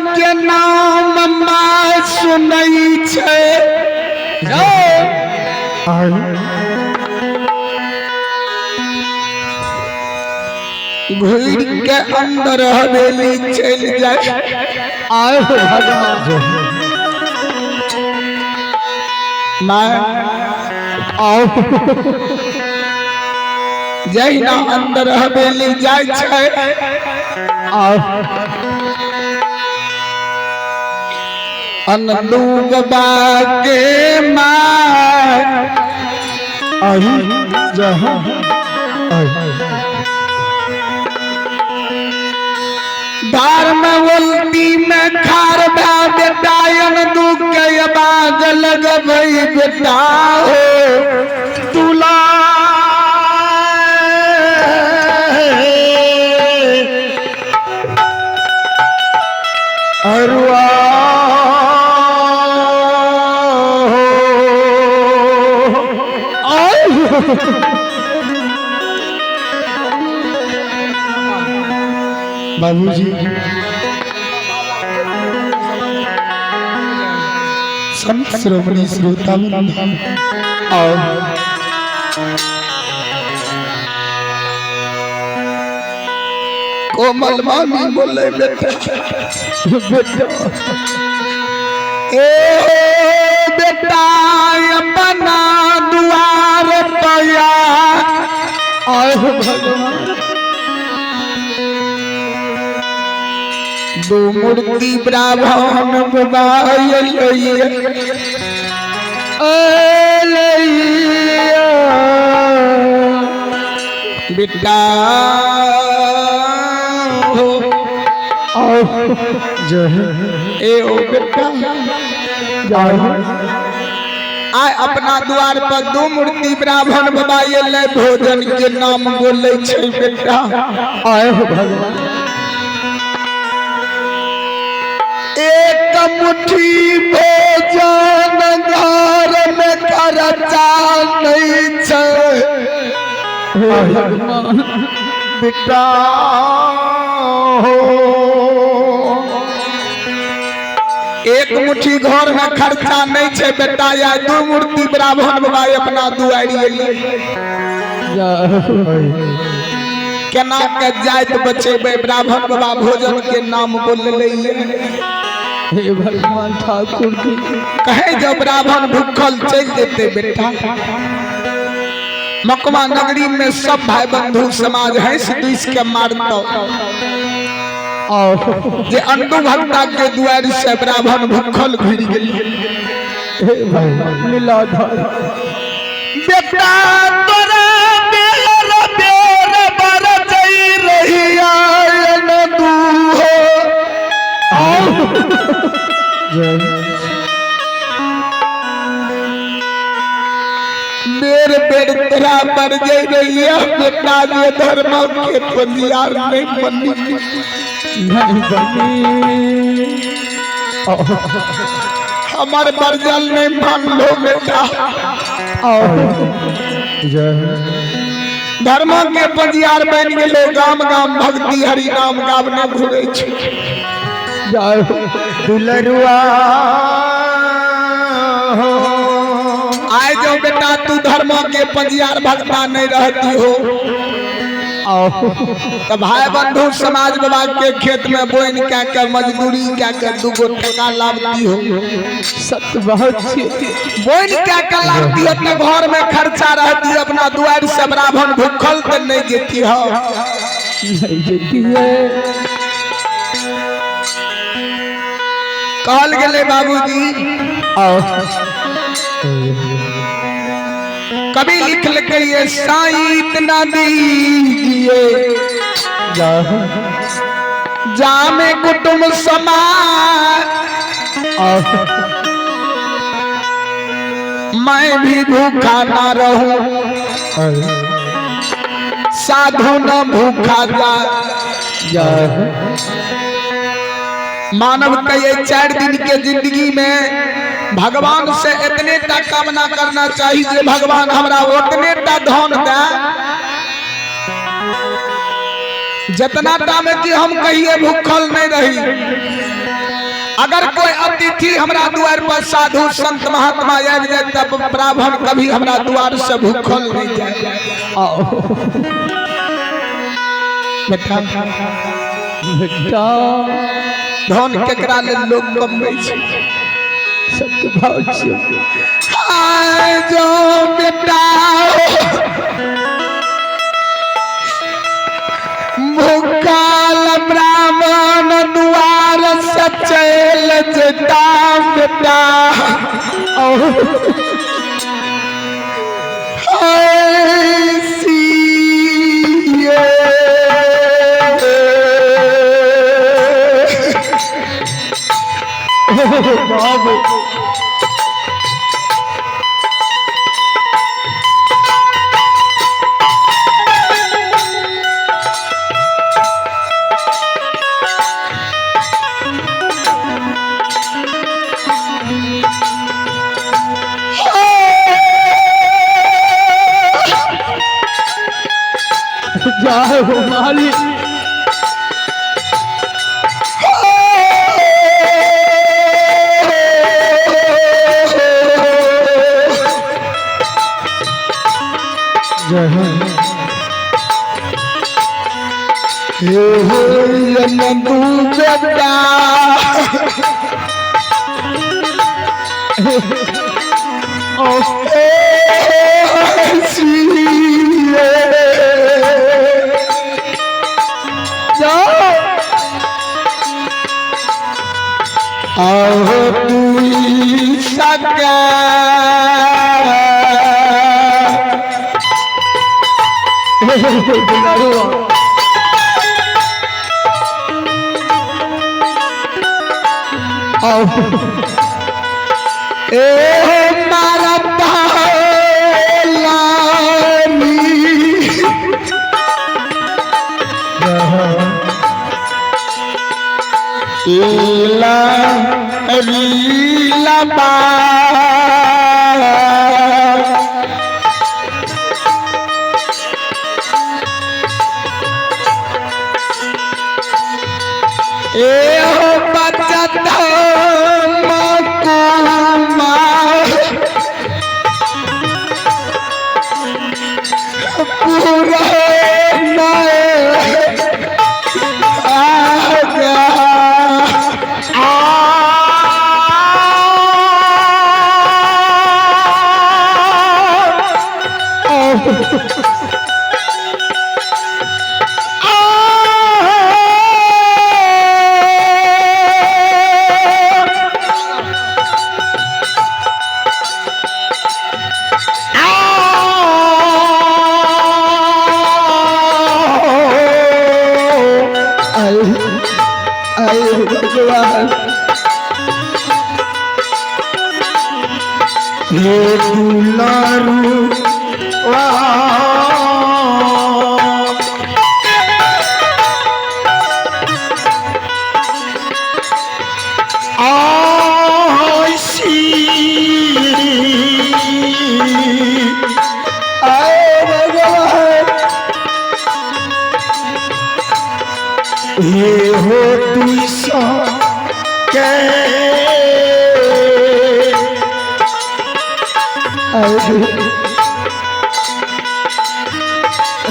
के नाम माय सुनै छै। घुरि के अंदर हवेली चलि जाय। आए हो भगवान। माय आओ। जहिना अंदर हवेली जाइ छै, आओ। अनलू बाबा के माय आही जहाँ आई। धार में उल्टी में खार भा बेटा, अनदू के आवाज लगबै बेटा हो दुला अरुआ हो। आए। बाबूजी संत श्रोमणी श्रोता बंधु, आओ। कोमल मामी बोले बेटा, बेटा, ए बेटा, अपना दुआर पया आए हो भगवान। दू मूर्ति ब्राह्मण बाबा अलैया। बेटा हो। आओ। जय। ए ओ बेटा, जय। आय अपना द्वार पर दू मूर्ति ब्राह्मण बाबा एलै, भोजन के नाम बोलै छै बेटा। आए हो भगवान। एक मुट्ठी भोजन घर में खर्चा नहीं छै। हे भगवान। बेटा हो, एक मुट्ठी घर में खर्चा नहीं छै बेटा, या दू मूर्ति ब्राह्मण बाबा अपना दुआरि एलै। जय। केना के जाइत बचेबै? ब्राह्मण बाबा भोजन के नाम बोलले। हे भगवान ठाकुर जी। कहे जब ब्राह्मण भूखल चलि जेतै बेटा, मकवा नगरी में सब भाई बंधु समाज हंस दुस के मारतो आओ। जे अंडू भक्ता के दुआरि से ब्राह्मण भूखल घुरि गेल। हे भगवान लीलाधर। बेटा, तोरा बेर बेर बर जई रही आयन दू हो। आओ। जय। बेर बेर तोरा पर जई रही है बेटा, जे धर्म के पंजियार नहीं बनी। नहीं बनी। आओ। हमर बरजल नहीं मान लो बेटा। आओ। जय। धर्म के पंजियार बन गेलो, गाम गाम भक्ति हरि नाम गावने घुरे छै। जय। दुलरुआ आए जो बेटा, तू धर्म के पंजियार भक्ता नहीं रहती हो आओ। तो भाई बंधु समाज बाबा के खेत में बोइन क्या के मजदूरी क्या के दूगो टका लाभती हो। सत्य बहुत छी। बोइन क्या के लाभती हो तो घर में खर्चा रहती, अपना दुआर से ब्राह्मण भूखल तो नहीं जेती हो। नहीं जेती है। कहल गेले बाबूजी, आओ। कभी लिख लिख ये साईं इतना दीजिए जय। जामे कुटुंब समाज, आओ। मैं भी भूखा ना रहूं, साधु न भूखा जा। जय। मानव के ये 4 दिन के जिंदगी में भगवान से इतने टा कामना करना चाहिए, भगवान हमरा उतने टा धन दे जितना टा में कि हम कहिए भूखल नहीं रही। अगर कोई अतिथि हमरा द्वार पर साधु संत महात्मा आबि जाए तब ब्राह्मण कभी हमरा द्वार से भूखल नहीं जाए। बेटा बेटा धन केकरा लेल लोग कमबै छै? सत्य भाव छियौ। आय जो बेटा भूखल ब्राह्मण दुआर से चल जेता बेटा, बाबू जय हो मालिक। जय हो। नंदू बेटा आहो तू सका ए मारा लानी ला रीला बा ए हो बचत मकुमा पूरा नए आ आए भगवान। हे दुलारू आए भगवान। हे हो तू के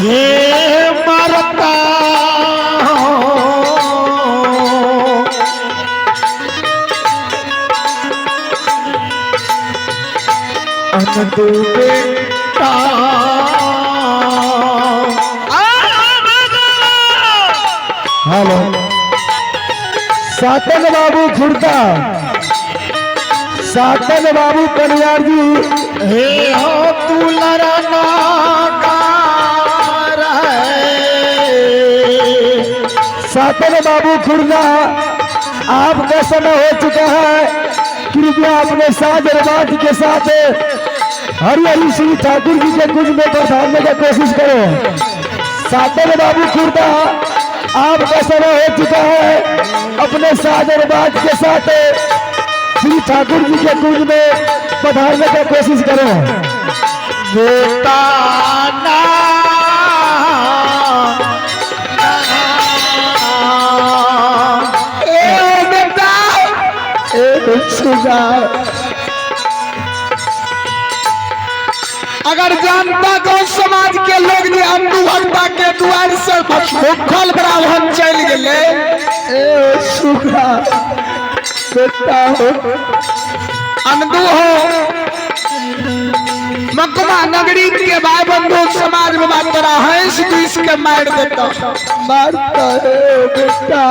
हे मरता अनंत बेटा। हेलो सातन बाबू खुर्दा, सातन बाबू कनियार जी। हे हो तुलरा नाकार है। सातन बाबू खुर्दा, आपका समय हो चुका है, कृपया अपने साज रवाज के साथ हरि हरि श्री ठाकुर जी के कुंज में पधारने का कोशिश करें। सातन बाबू खुर्दा, आपका समय हो चुका है, अपने साज रवाज के साथ श्री ठाकुर जी के कुंज में पधारने का कोशिश करें। बेटा ना ए बेटा सुगा। अगर जनता गांव समाज के लोग जे अंधु भक्ता के द्वार से भूखल ब्राह्मण चल गए। ए सुगा बेटा हो। अंधु हो मकमा नगरी के भाई बंधु समाज में बात तोरा हंस दुस के मार देता। मारता है बेटा।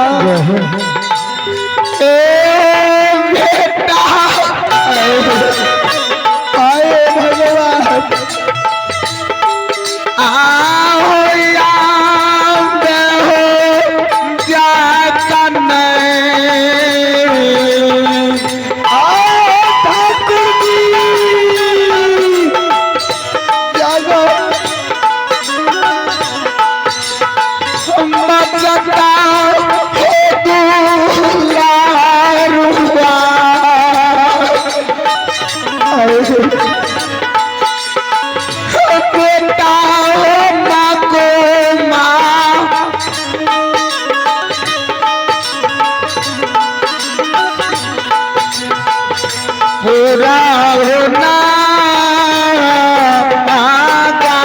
ए बेटा आए भगवान। आओ हो जातन। आओ ठाकुर जी जागो। बचता हो दुलारुआ। बेटा हो माको माँ पूरा होना आगा।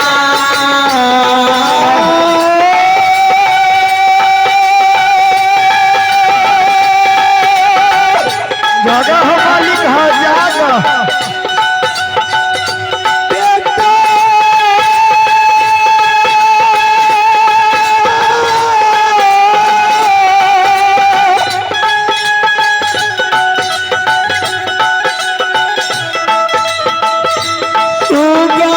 जागा हो मालिक हो जागा। बेटा सुगा।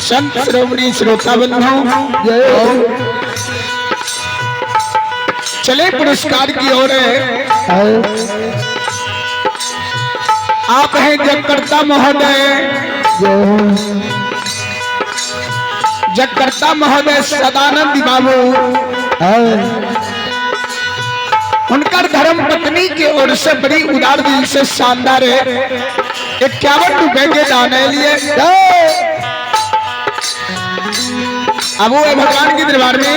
संत श्रोमणी श्रोता बंधु चले पुरस्कार की ओर है। आप हैं जगकर्ता महोदय, जगकर्ता महोदय सदानंद बाबू, उनका धर्म पत्नी के ओर से बड़ी उदार दिल से शानदार है 51 रुपए के दाने लिए। अब वो है भगवान के दरबार में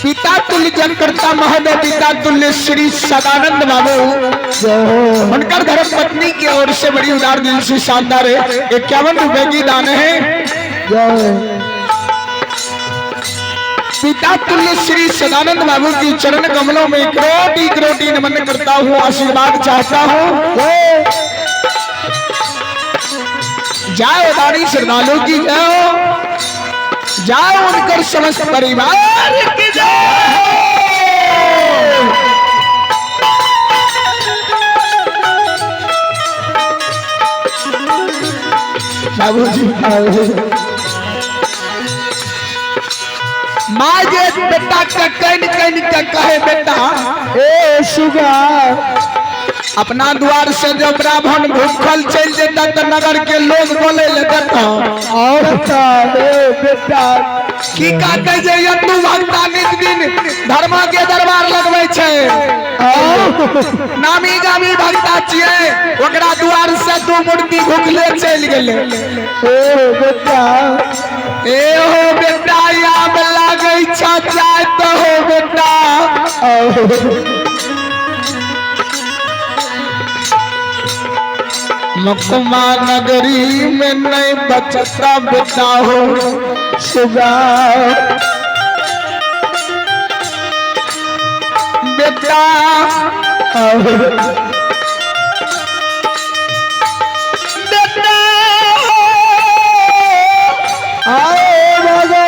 पिता तुल्य जगकर्ता महोदय, पिता तुल्य श्री सदानंद बाबू, उनका धर्म पत्नी की ओर से बड़ी उदार दिल से शानदार है 51 रुपए की दान है। पिता तुल्य श्री सदानंद बाबू की चरण कमलों में करोटी करोटी नमन करता हूँ, आशीर्वाद चाहता हूँ। जय उदानी श्रद्धालु की जय हो, जय उनकर समस्त परिवार की जय हो। बाबूजी माँ जे बेटा के कन कन के कहे बेटा ए सुगा अपना द्वार से जब ब्राह्मण भूखल चल जेता तो नगर के लोग बोले ले देता और ए बेटा की कहते जे यत्नु भक्ता नित दिन धर्मा के दरबार लगबै छै, नामी गामी भक्ता छियै, ओकरा द्वार से दू मूर्ति भूखले चलि गेलै। ए बेटा ए हो बेटा आब लागै छ जाय तो हो बेटा। मुकमा नगरी में नहीं बचता बेटा हो सुगा बेटा बेटा आए भगवान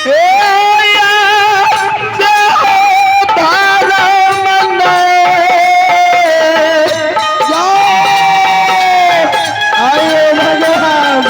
ए आए भगवान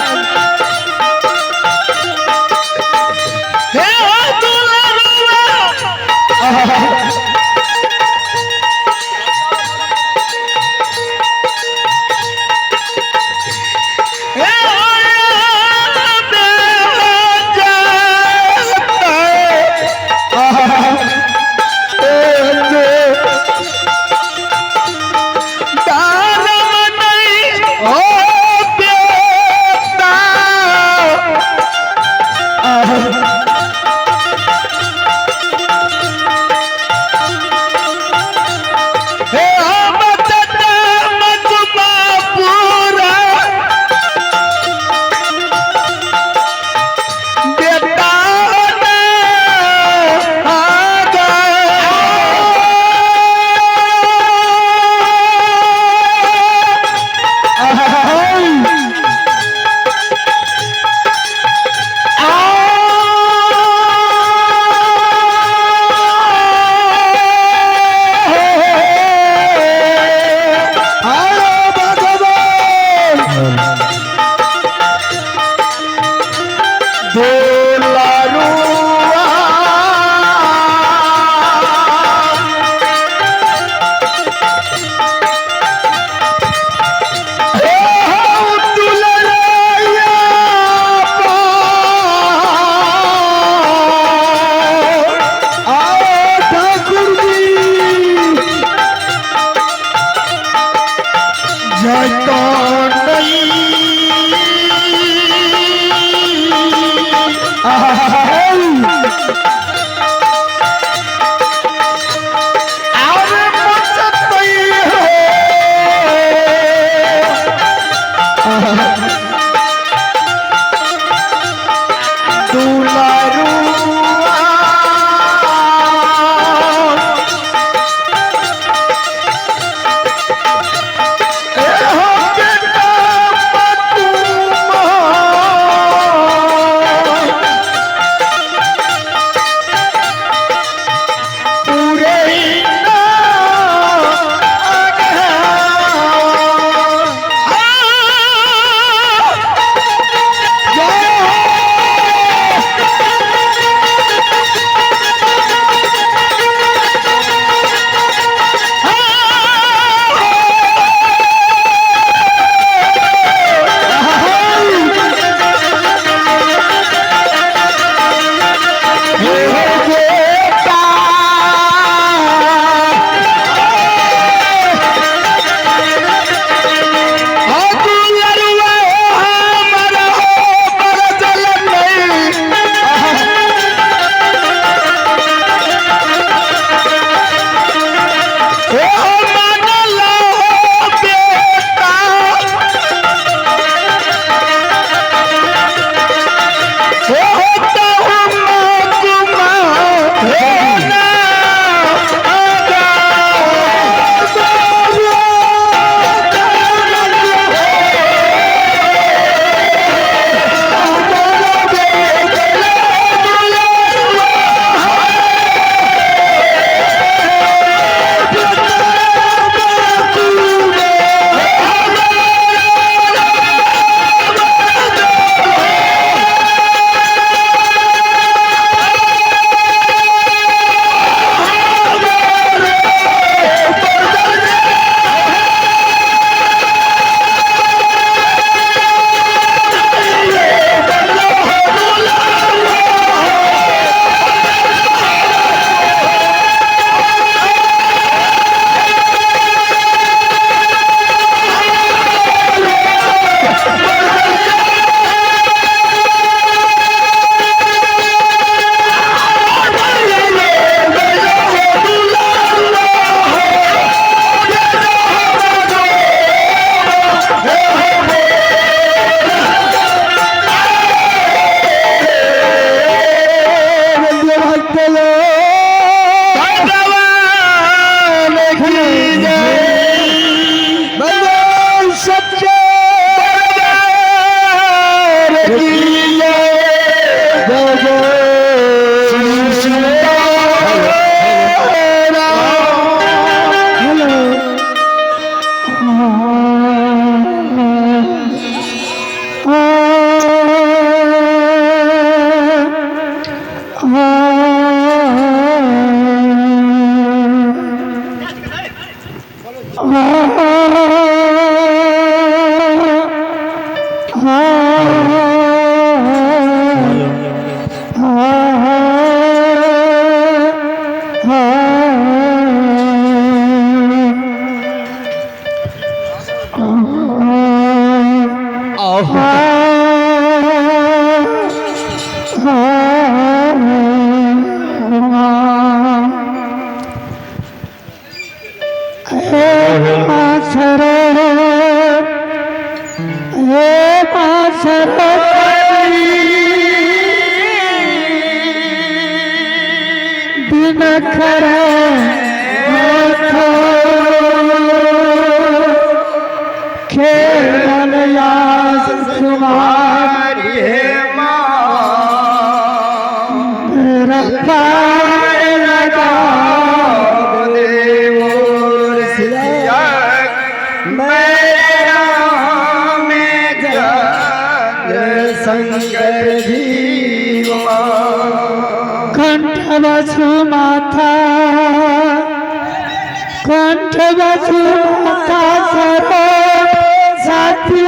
साथी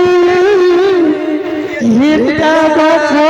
हृदय बसो।